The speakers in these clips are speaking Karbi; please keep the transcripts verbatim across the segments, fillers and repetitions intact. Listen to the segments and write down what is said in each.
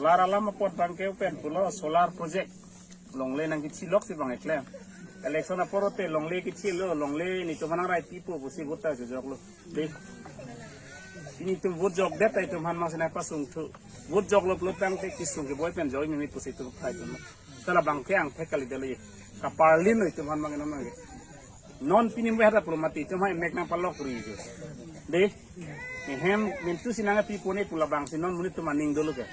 Solar alam apot abangke pen pulo solar project. Longle nangkethilok si abang eklem. Election apor te longle kethilo, longle netum aphan nangrai pipo pusi vote ta jojoklo. Dei. Pini itum vote jokdet ta itum aphan mang sina pasungthu. Vote joklo pulo tangte kesung keboi pen joi mimi pusi itum khai itum. Sala abangke angthek kalidetlo ye. Kaparlinlo itum aphan mang non mang ye. Non pini mehra pulo mati itum aphan emek nangpalokri jo. Dei. Ehem mentu si nangpipone pu labangsi non monit atum aning dolo ke.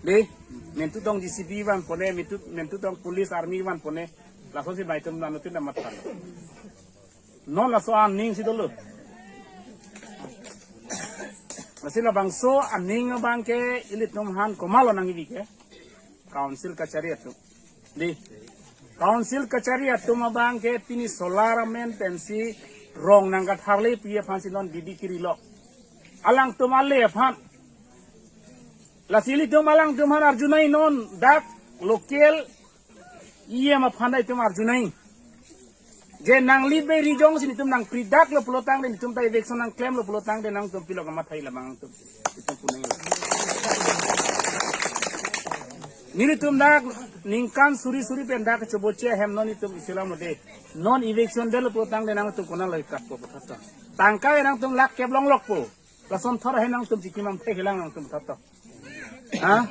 Dei. Mentu tong J C B vanpone, mentu, mentu tong police army vanpone. Lasonsi bai itum nangtutin amat kan. Non laso aning si dolo. Lasi labangso aning abangke ilitum aphan komatlo nangkebi ke. Council kachari atum. Dei. Council kachari atum abangke pini solar amen pensi rong nangkatharle pi aphansi non bidi kirilo. Alangtum ale aphan. Lasi ilitum alangtum aphan arjunai non dak local E M aphan ta itum arjunai. Je nangli beri jongsi netum nangpridaklo pulo tangte netum ta eviction nangklemlo pulo tangte nangtum pilo kamathai labang atum. Itum punai. Nelitum dak ningkan suri suri pen dak choboche ahem non itum isilam lo dei. Non eviction detlo pulo tangte nangtum konatlo ikatpo puthot. Tangka nangtum lak kep longlokpo. Lason thor ahem nangtum chikim amthe hilang nangtum puthot. Ha?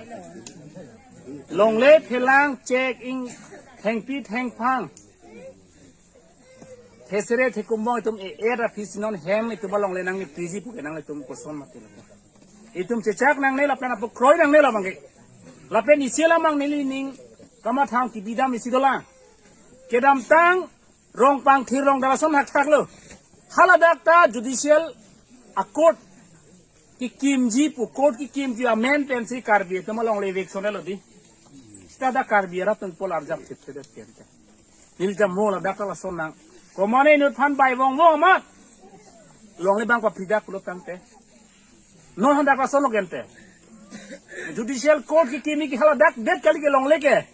Longle phelang chek-ing thengpi thengphang. Thesere thekumbong itum e-et aphi si non hem itum alongle nangkepriji puke nanglitum koson mati lo. Itum chechak nangne lapen apo kroi nangne labangke. Lapen isi alam mang neli ning kamathang kebidam isi dolang. Kedamtang rong pangthir rong dalason hakthaklo. Haladak ta judicial a court kekimji pu court kekimji amen pensi Karbi atum alongle eviction lo dei. Seta dak Karbi arat atum pol arjap thipthedet kente. Neli jamo ladak ta lason nang. Komane inut aphan bai vong vong amat. Longle abang papridak pulo tangte. Non hadak lason lo kente. Judicial court kekimi ke haladak det kali ke longle ke.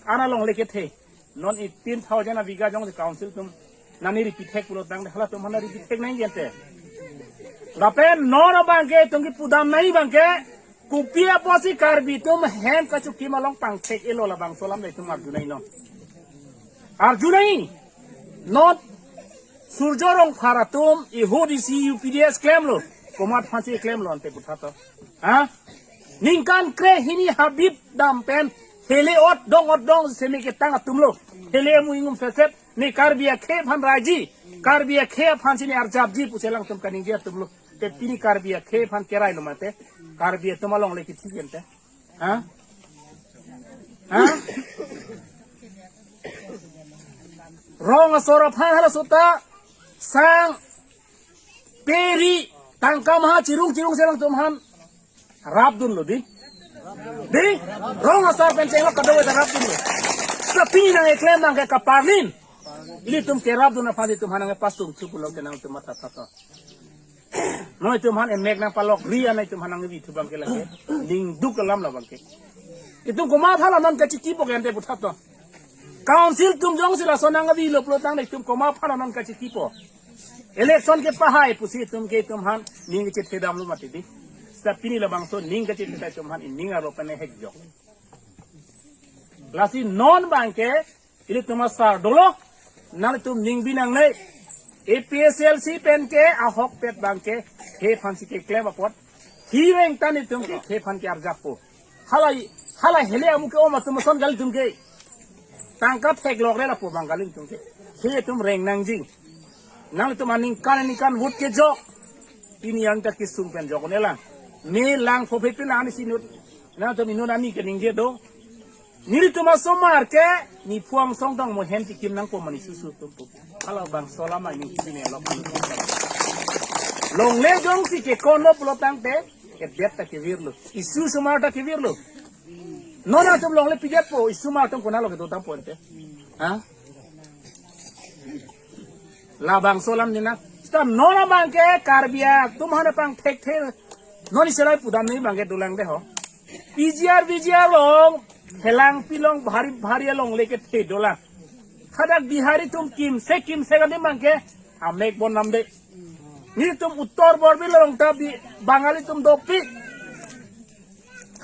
Ana longle kethe. Non eighteen thousand abigha jongsi council atum nani ripithek pulo tangte halatum aphan ripithek nangji ante. Lapen non abangke itum kepudam nangji abangke kopi apotsi Karbi atum hem kachokim along pangthek-elo labangso alam itum arjunai non. Arjunai non Surjo Rongphar atum ihut isi U P D S klemlo. Komat aphansi klemlo ante puthot. Ha? Ningkan krehini habit dam pen hele ot dong ot dong semi ketang atumlo. Hele amu ingum seset ne Karbi akhei aphan raiji. Karbi akhei aphansi ne arjapji pusi alangtum kaningje atumlo. Te pini Karbi akhei aphan kerailo mate. Karbi atum alongle kethi kente. Ha? Ha? Rong asor aphan halaso ta sang peri tangka maha chirung chirung si alangtum aphan rapdunlo dei. Dei, rong asor pen chenglok kadokave ta rapdunlo. Tapi nang eklem nang ke kaparlin. Ilitum kerapdun aphan itum aphan nangpasungthu pulo ke nangtum matha thato. Non itum aphan emek nangpalokri ana itum aphan nangvithu abangke lake. Dingduk alam labangke. Itum komat aphan non kachikipo ke ante puthot. Council atum jongsi lason nangvilo pulo tangte itum komat aphan non kachikipo. Election kepahai pusi itum ke itum aphan ning kachethedamlo mati dei. Seta pini labangso ning kachethedam itum aphan ining arlo pen hekjok. Lasi non abangke ilitum asar dolo, nanglitum ning binangne. A P H L C pen ke ahokpet abangke khei aphansi keklem apot. Hireng tan itum ke khei aphan ke arjappo. Halai, halai hele amu ke-om atum ason kali itum ke. Tangka theklokre lapu abang kali itum ke. Khei itum reng nangji. Nanglitum aningkan aningkan vote kejok. Pini yang ta kesung pen jok ne lang. Me lang pho phe pin ani si inut. Nangtum inut ani keningje do. Nelitum asomar ke, ne phuang song dong mo hem tikim nangpo mani susu tumpu. Halabangso alam ma ning kine lok. Longle jongsi kekonlo pulo tangte, kedet ta kevirlo. Isu osomar ta kevirlo. Non atum longle pidetpo, isu osomar atum konatlo kedo dampo ante. Ha? Labangso alam nina. Seta non abangke Karbi atum aphan pangthekthe. Non iserai pudam nangji abangke dolang dei ho. P G R, V G R along, helang pilong bhari bhari alongle kethe dolang. Hadak Bihari atum kimse kimse kali abangke amek bon nam dei. Netum Uttar Borbil along ta bi Bangali atum dopik.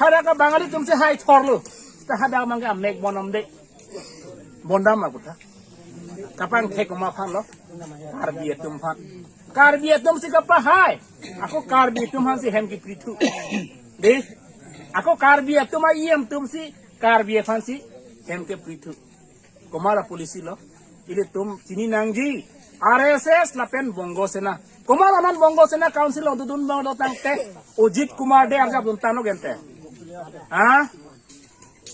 Hadak ke Bangali atumsi hai thorlo. Ta hadak abang ke amek bonam de. Bondam ma kutha. Kapangthek komat aphan lo. Karbi atum aphan. Karbi atumsi kapahai. Ako Karbi atum aphansi hem keprithu. De. Ako Karbi atum a-E M atumsi Karbi aphansi hem keprithu. Komat apolicy lo. Ilitum chini nangji. R S S lapen Bongo Sena. Komat anan Bongo Sena council along dodun abang do tangte. Ajit Kumar Dey arjap dun tanglo gente. Ha?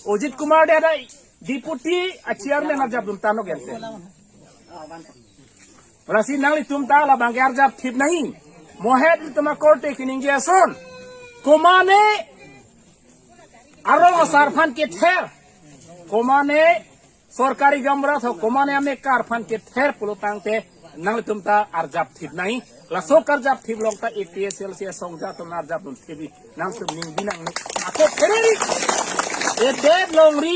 Ajit Kumar Dey ada deputy a-chairman arjap dun tanglo gente. Lasi nanglitum ta labang ke arjap thip nangji. Mo het ilitum akorte keningje ason. Komane arong asar aphan kether. Komane sorkari gaonbura tho komane amekar aphan kether pulo tangte nanglitum ta arjap thip nangji. Laso karjap thip along ta A P H L C asong atum arjap dun thip nangtum ningbi nangne. Ako phereri. Edet longri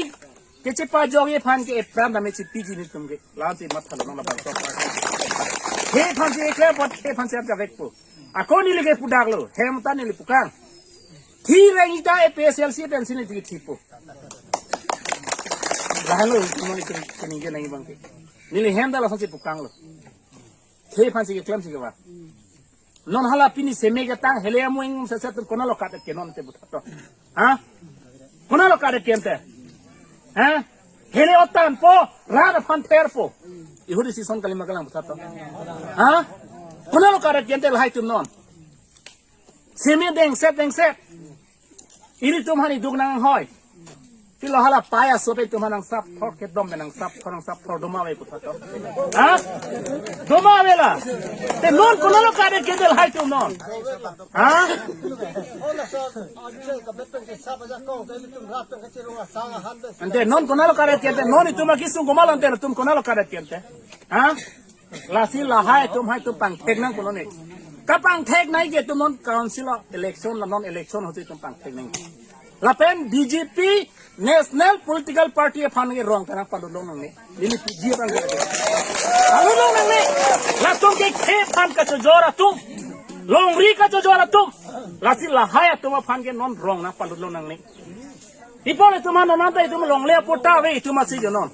kechepajokji aphan ke epran dame chepiji nelitum ke. Lansi mathalo nang labang tok. He aphansi eklem apot he aphansi arjap vekpo. Ako neli ke pudaklo. Hem ta neli pukang. Thi reng ita A P H L C pensi neli thipo. Lahenlo, neli keningje nangji abang ke. Neli hem ta lasonsi pukanglo. He aphansi keklemsi kevan. Non hala pini seme ketang hele amu eng sese atum konatlo kadet ke non te puthato. Ha? Konatlo kadet ke ante? Ha? Hele otan po, rat aphan ther po. Ihuri season kalima kalang puthato. Ha? Konatlo kadet ke ante lahai atum non. Seme dengset dengset. Ilitum aphan iduk nanghoi. Pilo hala paya sope itum aphan nangsap thor kedom me nangsap thor nangsap thor doma ave puthato. Ha? Doma ave la. Te non konatlo kadet ke ante lahai atum non. Ha? Ante non konatlo kadet ke ante non itum akesung komatlo ante itum konatlo kadet ke ante. Ha? Lasi lahai atum hai atum pangthek nang pulo ne. Kapangthek nangji ke itum non council election la non election ahutsi itum pangthek nang. Lapen B J P National Political Party aphan ke rong ta nangpalutlo nangne. Neli P G aphan ke. Palutlo nangne. Latum ke khei aphan kachojor atum. Longri kachojor atum. Lasi lahai atum aphan ke non rong nangpalutlo nangne. Ipo itum aphan non anta itum longle patta ave itum asi jonon.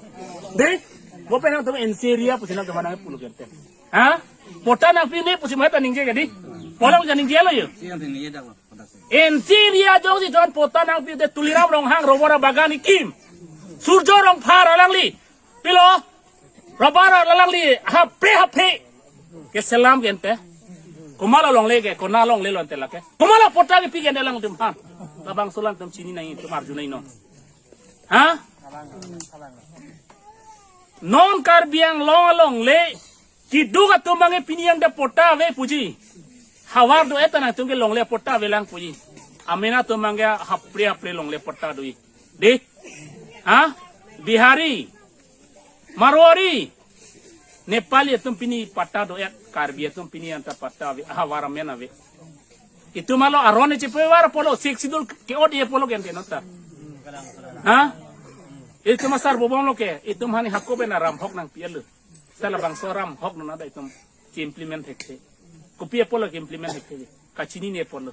De, mo pen itum N C area pusi nangtum aphan nangpulo ke ante. Ha? Patta nangpi ne pusi mo ta ningje ke di. Polong ja ningjelo yo. N C area jongsi jon patta nangpi te Tuliram Ronghang rubber bagan ikim. Surjo Rongphar alangli. Pilo. Rubber alangli hapre hapre. Keselam ke ante. Komatlo longle ke, konat longlelo ante lake. Komatlo patta kepi ke ante alangtum aphan. Labangso alanglitum chini nangji, itum arju nangji non. Ha? Non Karbi Anglong alongle keduk atum abang ke pini ante patta ave puji. Havar do-et ta nangtum ke longle patta avelang puji. Amena atum abang ke hapre hapre longle patta doji. De? Ha? Bihari, Marwari, Nepali atum pini patta do-et, Karbi atum pini anta patta ave, havar amen ave. Itum alo aron chepevar pulo, Sixth Schedule ke-ot-e pulo ke ante non ta. Ha? Itum asar bobom lo ke, itum aphan hako bena ram hok nangpi-etlo. Seta labangso ram hok non ta itum ke-implement thekthe. Kopi apotlo ke-implement thekthe. Kachinine apotlo.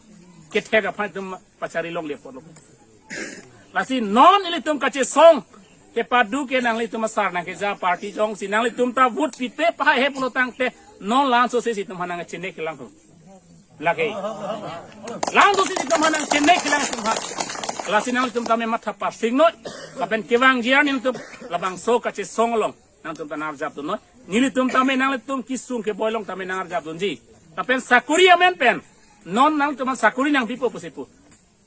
Kethek aphan itum pachari longle apotlo. Lasi non ilitum kachesong kepado ke nanglitum asar nangkeja party jongsi nanglitum ta vote pipe pahai he pulo tangte non laso sesi itum aphan nangchine kelang ho. Lake. Laso sesi itum aphan nangchine kelang itum aphan. Lasi nanglitum tame matha parsing noi. Lapen kevangji arni nangtum labangso kachesong along nangtum ta nangarjap dun noi. Nelitum tame nanglitum kesung keboi along tame nangarjap dunji. Lapen sakori amen pen. Non nangtum sakori nangpipo pusi pu.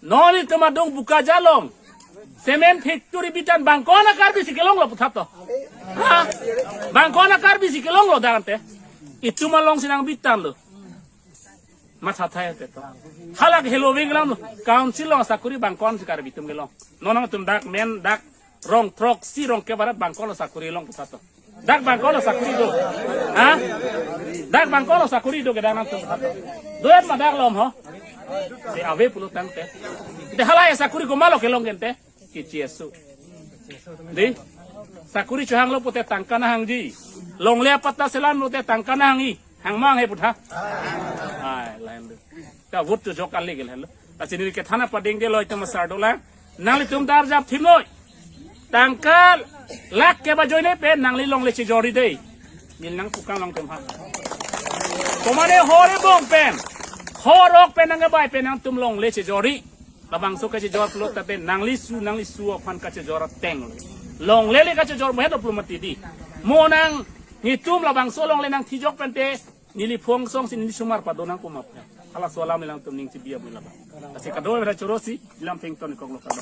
Non itum adung Bokajan along cement factory bitan bang ko-an a-Karbi si kelonglo puthato. Ha? Bang ko-an a-Karbi si kelonglo dak ante. Itum alongsi nangbitanlo. Matha thai ante to. Halake helo veng lam lo. Council along sakori bang ko-an si Karbi atum kelong. Non nangtum dak men dak rong throksi rong kep arat bang ko-anlo sakori long puthato. Dak bang ko-anlo sakori do. Ha? Dak bang ko-anlo sakori do ke dak nangtum puthato. Do-et ma dak lom ho. Te ave pulo tangte. Te hala ya sakori komatlo kelong ke ante. Keche aso. De. Sakori chohanglo pute tangka nanghangji. Longle apatta selamlo pute tangka nanghangji. Hang ma hanghe putha. Ai, lahenlo. Ta vote chojok kali ke lahenlo. Lasi neli kethan apading delo itum asar dolang. Nanglitum dar jap thim noi. Tangka lakh kep ajoine pen nangli longle chejor-i dei. Neli nangpukang long tem ha. Komane hor ebong pen, hor ok pen nangkebai pen nangtum longle chejor-i. Labangso kachejor pulote pen nangli su, nangli su aphan kachejor ateng lo. Longle le kachejor mo hedo pulo mati dei. Mo nang nelitum labangso longle nangthijok pen te neli phone song si neli sumar pado nangpo ma pu. Halaso alam nangtum ning chibi amu labang. Lasi kadokave choro si lam pengton kok lo kado.